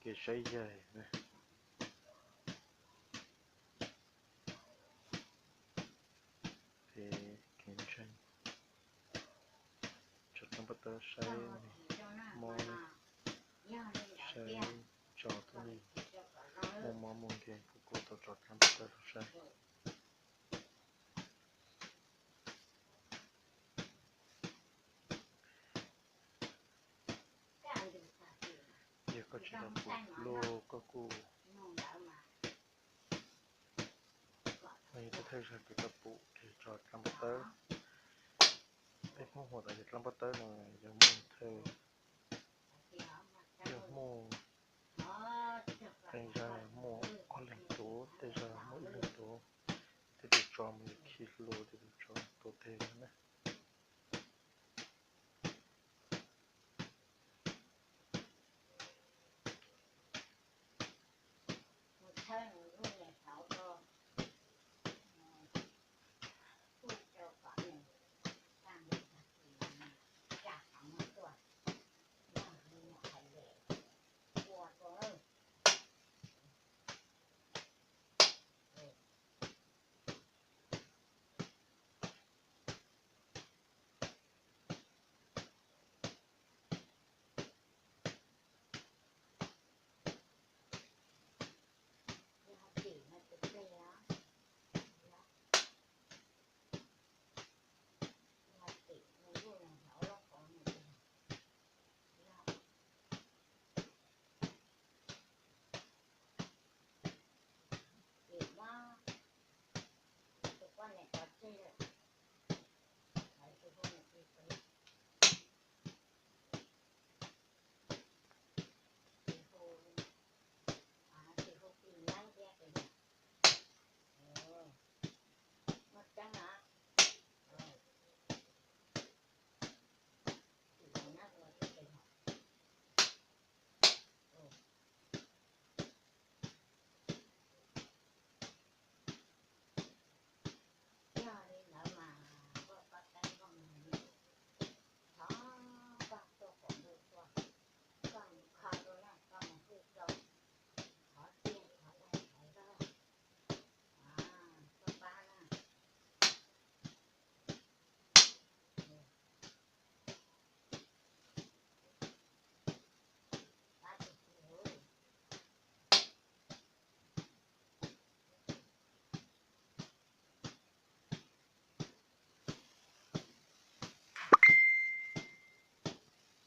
Ces saib yaig na, ces kev ntseeg, tso dlaab paj tawb saib mob, saib tso tub neeg mob mob muaj nkeeg, kuv kuj tau tso dlaab paj tawb rau saib. Yog koj tsis tau pum luaj koj kuj, no yog thawj thawj zag kws tau pum ces tso dlaab paj tawb. Peb Hmoob hu tas yog dlaab paj tawb no yog muaj thawj, yog muaj, tej zag muaj ob leeg tuv, tej zag muaj ib leeg tuv, tej tus tso mus yog khi hlua, tej tus tso tua teg na.